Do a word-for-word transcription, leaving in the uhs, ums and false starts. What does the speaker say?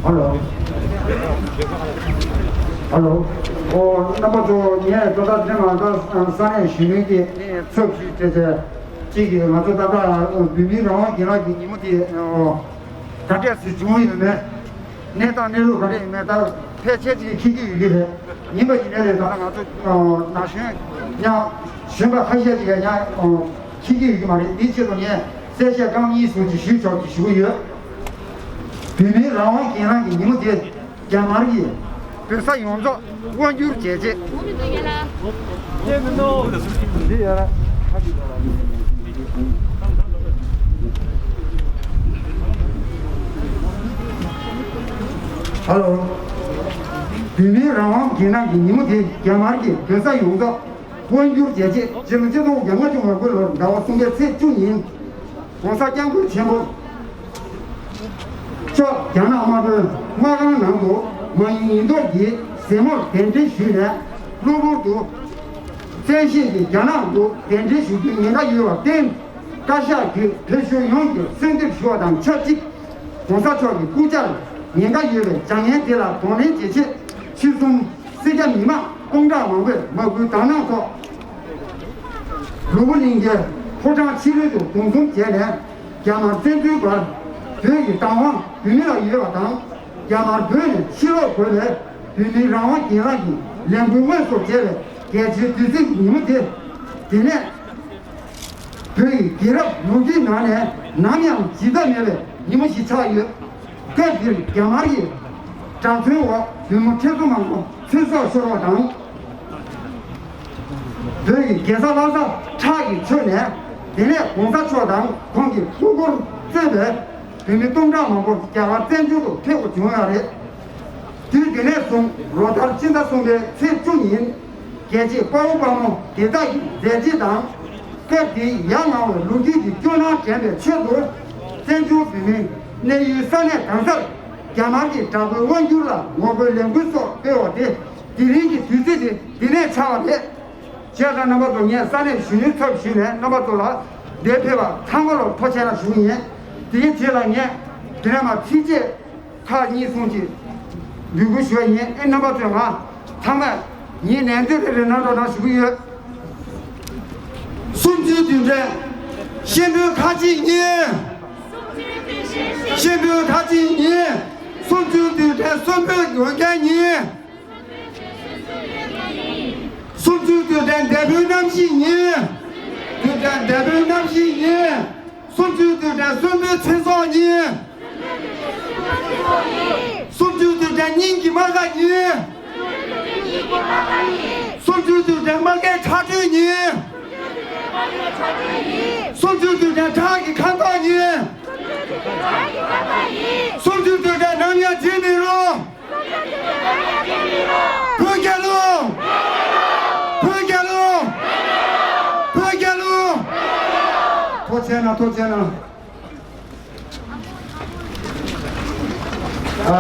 ཧ་ལོ། ཧ་ལོ། ཨོ། རྣམ་པ་ཚོ། ངས་ད་ལྟ་དེ་ང་ཚོ་ས་གནས་གཞོན་ནུའི་གི་ཚབ་ཞུས་བྱས་བྱས་ཅིག་གིས་ང་ཚོ་ད་ལྟ་བོད་མིའི་རང་དབང་སྒེར་ལངས་ཀྱི་ཉིན་མོ་དེ་ཨོ་ག་འདྲས་སུ་བྱུང་ཡོད་མེད། གནས་སྟངས་གནས་ལུགས་ག་རེ་ཡིན་མིན་ད་ཕལ་ཆེར་ཅིག་མཁྱེན་གྱི་ཡོད་ཀྱི་རེད། ཡིན་པ་ཡིན་ནའི་ལས་ད་ལྟ་ང་ཚོ་ན་གཞོན་ཡང་གཞོན་པ་ཁ་ཤས་ཅིག་ཡང་མཁྱེན་གྱི་ཡོད་ཀྱི་མ་རེད། དེའི་ཆེད་དུ་ངས་གསལ་བཤད་རྐང་གཉིས་ཙམ་ཅིག་ཞུ་ཆོག་ཅིག་ཞུ་གི་ཡོད། བོད་མིའི་རང་དབང་སྒེར་ལངས་ཀྱི་ཉིན་མོ་དེ་རྒྱ་དམར་གྱིས་བོད་ས་ཡོངས་རྫོགས་དབང་བསྒྱུར་བྱས་རྗེས། ཧ་ལོ། བོད་མིའི་རང་དབང་སྒེར་ལངས་ཀྱི་ཉིན་མོ་དེ་རྒྱ་དམར་གྱིས་བོད་ས་ཡོངས་རྫོགས་དབང་བསྒྱུར་བྱས་རྗེས། སྤྱི་ལོ་ཆིག་སྟོང་དགུ་བརྒྱ་ལྔ་བཅུ་ང་དགུ་ལོར་ཟླ་བ་གསུམ་པའི་ཚེས་བཅུ་ཉིན་༸གོང་ས་༸སྐྱབས་མགོན་ཆེན་པོ་མཆོག་རྒྱ་ནག་དམར་པོའི་དམག་ཁང་ནང་དུ་མ་ཡིན་ཡིན་མདོག་གིས་གཟིགས་མོར་གདན་འདྲེན་ཞུས་ནས། གློ་བུར་དུ་བཙན་ཤེད་ཀྱིས་རྒྱ་ནག་ཏུ་གདན་འདྲེན་ཞུ་རྒྱུའི་ཉེན་ཁ་ཡོད་པར་བརྟེན། བཀའ་ཤག་གིས་བོད་གཞུང་ཡོངས་ཀྱིས་གསོལ་འདེབས་ཞུ་བ་དང་ཆབས་ཅིག ༸གོང་ས་མཆོག་གི་སྐུ་ཕྱྭར་ཉེན་ཁ་ཡོད་པའི་བྱ་ངན་དེ་ལ་གདོང་ལེན་བྱེད་ཆེད། ཕྱི་གསུམ་སེར་སྐྱ་མི་མང་སྟོང་ཕྲག་མང་པོས་མ་སྐུལ་དང་བསྔགས་ཐོག་ལུས་པོ་གླིང་གའི་ཕོ་བྲང་ཕྱི་རོལ་དུ་འདུ་འཛོམས་བྱས་ནས། རྒྱ་དམར་བཙན་འཛུལ་བར་བོད་ཀྱི་བདག་དབང་བོད་མི་ལ་ཡོད་པ་དང་། རྒྱ་དམར་བོད་ནས་ཕྱིར་ལོག་དགོས་པའི་བོད་མིའི་རང་དབང་སྒེར་ལངས་ཀྱི་ལས་འགུལ་དངོས་སུ་བྱས་པའི་རྒྱལ་སྤྱིའི་དུས་ཚིགས་ཉིན་མོ་དེ། དེ་ནས་བོད་ཀྱི་རྒྱལ་རབས་ལོ་རྒྱུས་ནང་ནས་ནམ་ཡང་བརྗེད་ཐབས་མེད་པའི་ཉིན་མོ་ཞིག་ཆགས་ཡོད། སྐབས་འདིར་རྒྱ་དམར་གྱི་དྲག་གནོན་འོག་བོད་མི་ཁྲི་ཚོ་མང་པོ་ཚེ་སྲོག་ཤོར་བ་དང་། བོད་ཀྱི་རྒྱལ་ས་ལྷ་ས་ཁྲག་གིས་ཆོད་ནས། དེ་ནས་༸གོང་ས་མཆོག་དང་ཁོང་གི་སྐུ་འཁོར་གཙོས་པའི་བོད་མི་སྟོང་ཕྲག་མང་པོ་རྒྱ་གར་བཙན་བྱོལ་དུ་ཕེབས་པ་བྱུང་ཡོད་རེད། དུས་དེ་ནས་བཟུང་ལོ་ལྟར་ཕྱི་ཟླ་གསུམ་པའི་ཚེས་བཅུ་ཉིན། རྒྱལ་གཅེས་དཔའ་བོ་དཔའ་མོ་སྡེ་བདག་གི་མཛད་རྗེས་དང་། སྐབས་དེའི་ཡ་ང་བའི་ལོ་རྒྱུས་ཀྱི་སྐྱོ་སྣང་དྲན་པའི་ཆེད་དུ། བཙན་བྱོལ་བོད་མིའི་གནས་ཡུལ་ས་གནས་གང་སར་རྒྱ་དམར་གྱི་དྲག་པོའི་དབང་བསྒྱུར་ལ་ངོ་རྒོལ་ལས་འགུལ་སོགས་སྤེལ་བ་དེ། དེ་རིང་གི་དུས་ཚོད་དེ་འདི་ནས་ཆགས་པ་རེད། བྱས་ཙང་རྣམ་པ་ཚོ། ངས་ས་གནས་གཞོན་ནུའི་ཚབ་ཞུས་ནས་རྣམ་པ་ཚོ་ལ་འདིར་ཕེབས་པ་ཚང་མ་ལ་ཐུགས་རྗེ་ཆེ་ཞུ་གི་ཡིན། དེའི་རྗེས་ལ་ངས་དེ་ནས་མར་ཚིགས་བཅད་ཁག་གཉིས་གསུམ་ཅིག་འབོད་སྐུལ་ཞུ་བ་ཡིན། ཨེ། རྣམ་པ་ཚོས་ང་ཚང་མས་ངའི་ནན་ཏན་རེ་རེ་གནང་རོགས་གནང་ཞུ་གི་ཡོད། གསུམ་བཅུའི་དུས་དྲན། གཤིན་པོའི་ཁ་གཅིག་ཉིན། གཤིན་པོའི་ཁ་གཅིག་ཉིན། གསུམ་བཅུའི་དུས་དྲན་གསོན་པོའི་འོས་འགན་ཉིན། གསུམ་བཅུའི་དུས་དྲན་འདས་པོའི་རྣམ་ཤེས་ཉིན། དུས་དྲན་འདས་པོའི་རྣམ་ཤེས་ཉིན། གསུམ་བཅུའི་དུས་དྲན་གསོན་པོའི་ཚེ་སྲོག་ཉིན། གསུམ་བཅུའི་དུས་དྲན་སྙིང་གི་རྨ་ཁ་ཉིན། གསུམ་བཅུའི་དུས་དྲན་རྨ་ཁའི་ཁྲག་དྲོད་ཉིན། གསུམ་བཅུའི་དུས་དྲན་བྲག་གི་ཁ་མདོག་ཉིན། གསུམ་བཅུའི་དུས་དྲན་ནམ་ཡང་བརྗེད་མི་རུང་། བོད་རྒྱལ་ལོ། བོད་རྒྱལ་ལོ། བོད་རྒྱལ་ལོ། ཐུགས་རྗེ་གནང་། ཐུགས་རྗེ་གནང་།